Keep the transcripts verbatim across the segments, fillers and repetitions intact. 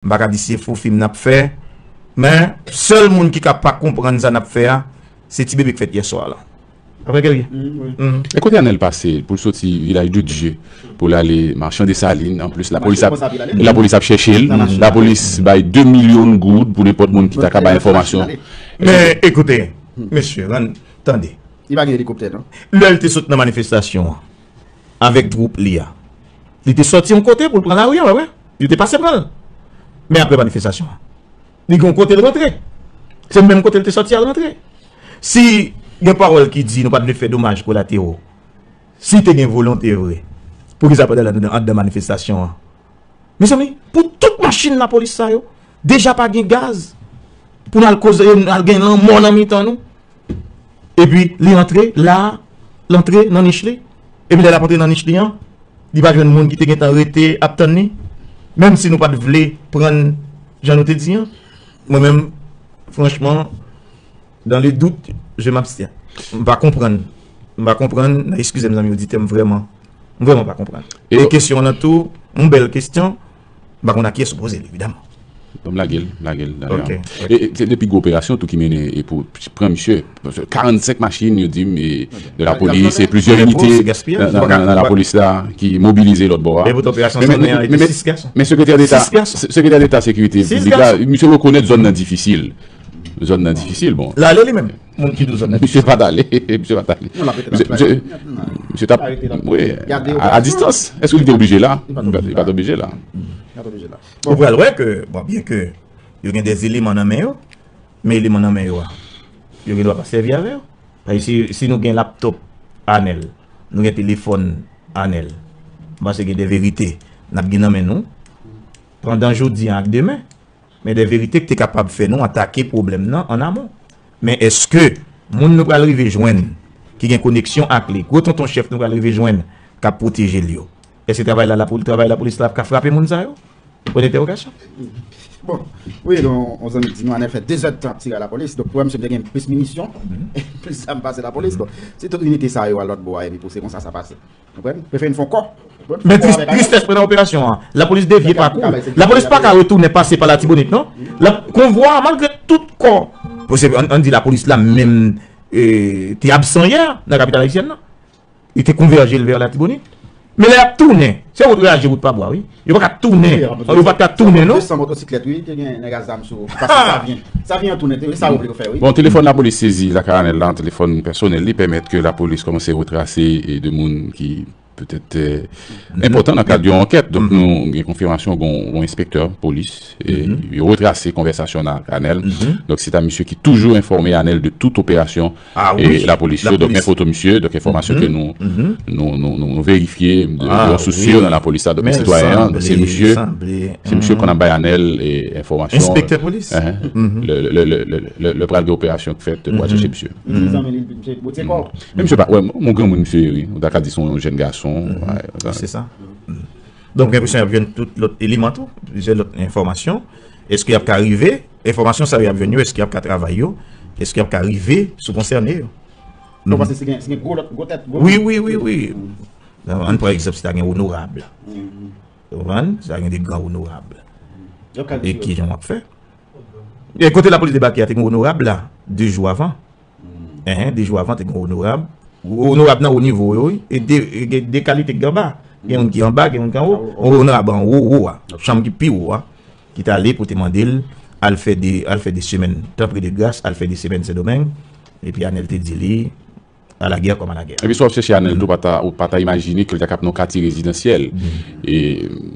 M pa ka di se fo fim n ap fè, men sèl moun ki ka pa konprann sa n ap fè a, se ti bebe k fèt yè swa la. Apre ke l ye? Mm. E kote Anèl pase pou l soti Vilaj de Dye pou l ale Machan Desalin? Anplis, lapolis ap, lapolis ap chèche l. Lapolis bay de milyon goud pou nenpòt moun ki ta ka bay enfòmasyon. Men ekoute, mesye, rann, tande. Li pa gen elikoptè, non. Lè l te sot nan manifestasyon an, avèk twoup li a, li te sòti yon kote pou l pran lari a, wè, wè. Li te pase pran l. Men apre manifestasyon an, li gen yon kote l rantre. Se menm kote l te sòti a l rantre. Si gen pawòl ki di nou pa t vle fè domaj kolatero, si te gen volonte vre, poukisa pa t al anndan manifestasyon an? Mezanmi, pou tout machin lapolis sa yo, deja pa gen gaz pou n al koze, n al gen lanmò nan mitan nou. Epi li antre la, l antre nan nich li. Epi lè l ap antre nan nich li an, li pa jwenn moun ki te gentan rete ap tann li. Menm si nou pa t vle pran l jan nou te di an, mwen menm, franchman, dans le doute, je m'abstiens. M pa konprann. M pa konprann, eskize m zanmi oditè, m vrèman, m vrèman pa konprann. E kesyon an tou, yon bèl kesyon, m pa konn a kiyès ou poze l, evidaman. Bon, m lage l, m lage l. Ok. E, e, se de pi gwo operasyon tou ki mennen e pou pran misye. Karannsenk machin, yo di m, e, de lapolis, e plizyè inite nan, nan, nan lapolis la ki mobilize lòt bò a. Men, men, men, men, men sekretè deta, sekretè deta sekirite piblik la, misye rekonèt zòn nan difisil. Zòn nan difisil, bon. L ale li menm. Moun ki di w zòn nan. Misye pa t ale. Misye pa t ale. Misye, misye, misye t ap, wi, a, a distans. Èske li te oblije la? Li pa t oblije la. Ou pral wè ke, bon, byen ke yo gen de eleman nan men yo, men eleman nan men yo a, yo gen dwa pa sèvi avè yo. Paske si, si nou gen laptòp Anèl, nou gen telefòn Anèl, m panse gen de verite n ap gen nan men nou pandan jodi an ak demen. Men de verite ki te kapab fè nou atake pwoblèm nan an amon. Men èske moun nou pral rive jwenn ki gen koneksyon ak li, gwo tonton chèf nou pral rive jwenn k ap pwoteje l yo, èske travay la, lapolis, travay lapolis la ap ka frape moun sa yo? Pwen dentèwogasyon. Bon, wi, donk, yon zanmi di nou Anèl fè dezèdtan ap tire a lapolis, donk pou wè misye te gen plis minisyon, plis zam pase lapolis. Bon, si tout inite sa yo al lòt bò a, epi pou se konsa sa pase. Konprann? Prefere n fè yon kò. Men tris, tristès mwen nan operasyon an. Lapolis devye pakou. Lapolis pa ka retounen pase pa Latibonit, non. Konvwa a, malgre tout kò, ann di lapolis la menm te absan yè nan kapital ayisyèn nan. Li te konvèje l vè Latibonit. Men lè y ap tounen, se wout raje, wout pa bwa, wi. Yo pa ka tounen. Yo pa ka tounen, non. Desann motosiklèt, wi, te gen nèg a zam sou. Pase Savyen. Savyen an tounen, se sa yo vle yo fè, wi. Bon, telefòn lapolis sezi lakay Anèl la, telefòn pèsonèl li, pèmèt ke lapolis kòmanse retrase de moun ki petèt enpòtan nan kad yon ankèt. Donk, nou gen konfimasyon gen yon enspektè polis, yo retrase konvèsasyon nan ak Anèl. Donk, se ta misye ki toujou enfòme Anèl de tout operasyon lapolis yo. Donk, gen foto misye, donk, enfòmasyon ke nou, nou, nou, nou verifye de yon sous si nan lapolis la. Donk, sitwayen an, se misye, se misye konn ap bay Anèl enfòmasyon. Enspektè polis. Lè, lè, lè, lè, lè, lè pral gen operasyon k fèt pou al chèche misye. Li di zanmi li, misye botye kò. Men misye pa, wè, yon granmoun misye ye, wi. Ou ta ka di se yon jèn gason. Se sa. Donk, gen enpresyon y ap jwenn tout lòt eleman tou, plizyè lòt enfòmasyon. Èske y ap ka rive, enfòmasyon sa yo y ap jwenn yo, èske y ap ka travay yo, èske y ap ka rive sou konsène yo? Nou panse si gen, si gen gwo lòt, gwo tèt, gwo. Wi, wi, wi, wi. Ann pran egzanp, si ta gen onorab. Ou konprann? Si ta gen de gran onorab. E ki jan w ap fè? E kote lapolis debake a, te gen onorab la, de jou avan. Enhen, de jou avan, te gen onorab. Onorab nan wo nivo yo, wi. E de, e gen de kalite ki anba. Gen moun ki anba, gen moun ki anwo. Onorab anwo, wo a. Chanm ki pi wo a. Ki t ale pou te mande l al fè de, al fè de semèn Tanpri de Gras, al fè de semèn Sendomeng. Epi Anèl te di li, à la guerre comme à la guerre. Epi si w ap chèche Anèl tou, pa ta, ou pa ta imajine ke l ta ka nan yon katye rezidansyèl. E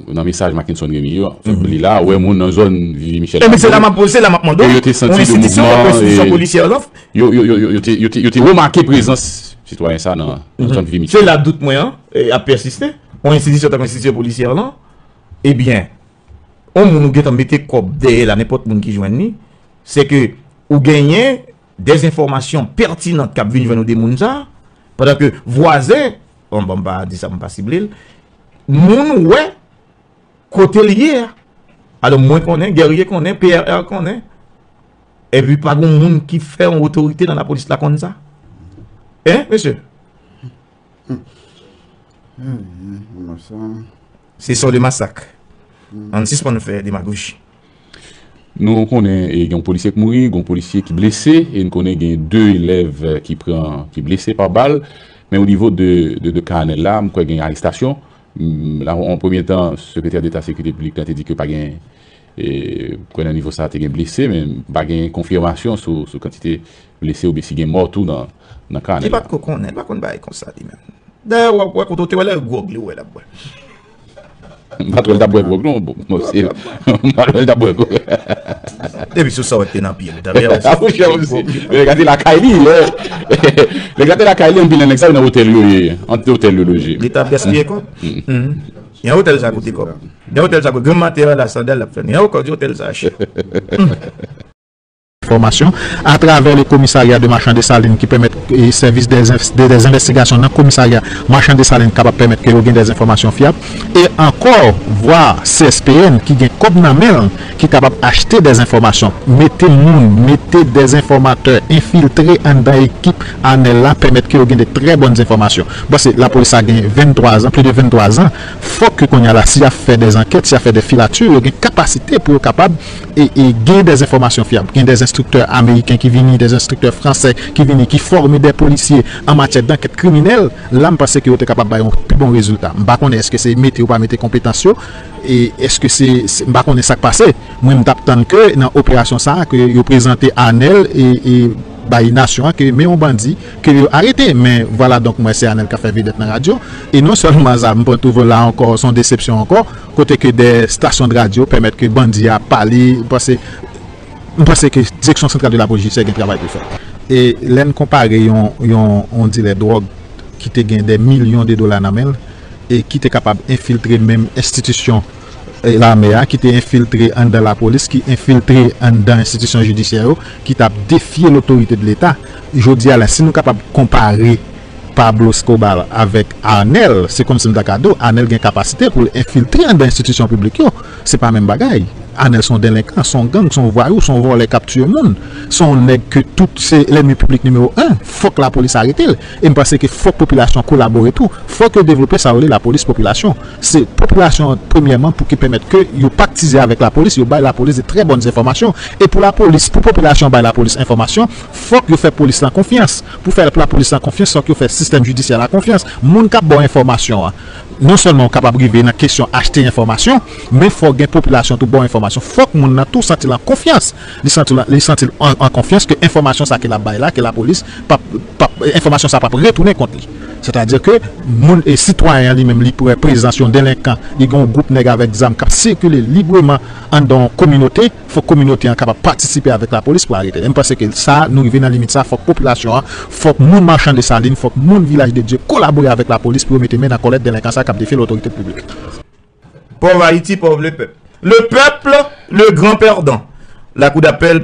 nan mesaj Mackenson Rémy yo, li la, ou wè moun nan zòn Vivi Michel. Ebyen, se la m ap, se la m ap mande w, yon enstitisyon tankou enstitisyon polisyè lan, yo, yo, yo, yo, yo te, yo te, yo te remake prezans sitwayen sa nan, nan zòn Vivi Michel. Se la dout mwen an ap pèsiste. Yon enstitisyon tankou enstitisyon polisyè lan, ebyen, yon moun ou gentan mete kòb dèyè l a nenpòt moun ki jwenn li, se ke ou genyen dèzenfòmasyon pètinan k ap vin jwenn ou de moun sa, pandan ke vwazen, bon, bon, m pa di sa, m pa sible l, moun wè kote l ye a. Alò, mwen konnen, Guerrier konnen, P R R konnen, epi pa gen moun ki fè yon otorite nan lapolis la konn sa. Hein, mesye? Se son de masak. Ann sispann fè demagoji. Nou konnen e, gen yon polisye ki mouri, gen yon polisye ki blese, e n konnen gen de elèv ki pran, ki blese pa bal. Men o nivo de, de, de ka Anèl la, m kwè gen arestasyon. M, la, an premye tan, sekretè deta sekirite piblik la te di ke pa gen, e, kwè nan nivo sa te gen blese, men pa gen konfimasyon sou, sou kantite blese oubyen si gen mò tou nan, nan ka Anèl la. Li pa t ko konnen, li pa konn bagay konsa li menm. Dayè, w ap wè kote w te wè lè gwòg li wè l ap bwè. M pa t wè l t ap bwè gwòg non, bon, bon, se, m pa t wè l t ap bwè gwòg. Epi sou sa w te nan pye l, ta byen. A, monchè, monchè. Nèg la te lakay li, lè, nèg la te lakay li, anpil nan nèg sa yo nan otèl yo ye, ant otèl yo loje. Li t ap gaspiye kòb. Yon otèl sa koute kòb. Yon otèl sa koute, granm maten an la sandal l ap fè. Yon kòb di otèl sa chè. Enfòmasyon atravè le komisarya de Machan Desalin ki pèmèt e sèvis de, de, de envestigasyon nan komisarya Machan Desalin kapab pèmèt ke yo gen de enfòmasyon fyab. E ankò, vwa C S P N ki gen kòb nan men l, ki kapab achte de enfòmasyon, mete moun, mete de enfòmatè, enfiltre anndan ekip Anèl la, pèmèt ke yo gen de trè bòn enfòmasyon. Paske lapolis sa gen venntwa zan, plis de venntwa zan, fòk ke kounye a la, si y ap fè de ankèt, si y ap fè de filati, yo gen kapasite pou yo kapab e, e gen de enfòmasyon fyab. Gen de enstriktè ameriken ki vini, de enstriktè fransè ki vini, ki fòme de polisye an matyè dankèt kriminèl. La, m panse ke yo te kapab bay yon pi bon rezilta. M pa konnen èske se mete yo pa mete konpetans yo, e èske se, se, m pa konnen sa k pase. Mwen, m t ap tann ke nan operasyon sa a, ke yo prezante Anèl e, e bay nasyon an ke men yon bandi ke yo arete. Men vwala donk, mwen, se Anèl k ap fè vedèt nan radyo. E non sèlman sa, m pran twouve la ankò, se yon desepsyon ankò, kote ke de estasyon de radyo pèmèt ke bandi a pale, m panse, m panse ke Direksyon Santral de la Polis Jidisyè gen travay pou fè. E lè n konpare yon, yon, yon dilè dwòg ki te gen de milyon de dola nan men l, e ki te kapab enfiltre menm enstitisyon, e, lame a, ki te enfiltre anndan lapolis, ki enfiltre anndan enstitisyon jidisyè yo, ki t ap defye lotorite de Leta. Jodi a la, si nou kapab konpare Pablo Escobar avèk Anèl, se kòmsi m ta ka di w, Anèl gen kapasite pou l enfiltre anndan enstitisyon piblik yo. Se pa menm bagay. Anèl se yon delenkan, se yon gang, se yon vwayou, se yon vòlè k ap tiye moun. Se yon nèg ke tout se lènmi piblik nimewo en. Fòk lapolis arete l. E m panse ke fòk popilasyon kolabore tou. Fòk yo devlope sa yo rele lapolis popilasyon. Se popilasyon an, premyèman, pou ki pèmèt ke yo paktize avèk lapolis, yo bay lapolis de trè bòn enfòmasyon. E pou lapolis, pou popilasyon bay lapolis enfòmasyon, fòk yo fè polis lan konfyans. Pou fè lapolis lan konfyans, fòk yo fè sistèm jidisyè la konfyans. Moun k ap ba w enfòmasyon an, non sèlman w kapab rive nan kesyon achte enfòmasyon, men fòk gen popilasyon tou ba w enfòmasyon. Fòk moun nan tou santi l an konfyans. Li santi l, li santi l an, an konfyans ke enfòmasyon sa ke l ap bay la, ke lapolis p ap, p ap, enfòmasyon sa p ap retounen kont li. Sètadi ke moun e sitwayen an li menm, li wè prezans yon delenkan, li gen yon gwoup nèg avèk zam k ap sikile libreman anndan yon kominote, fòk kominote an kapab patisipe avèk lapolis pou arete l. E m panse ke sa, nou rive nan limit sa, fòk popilasyon an, fòk moun Machan Desalin, fòk moun Vilaj de Dye kolabore avèk lapolis pou yo mete men nan kòlèt delenkan sa k ap defye lotorite piblik. Pòv Ayiti, pòv lepèp. Le peuple, le grand perdant. Lakou dapèl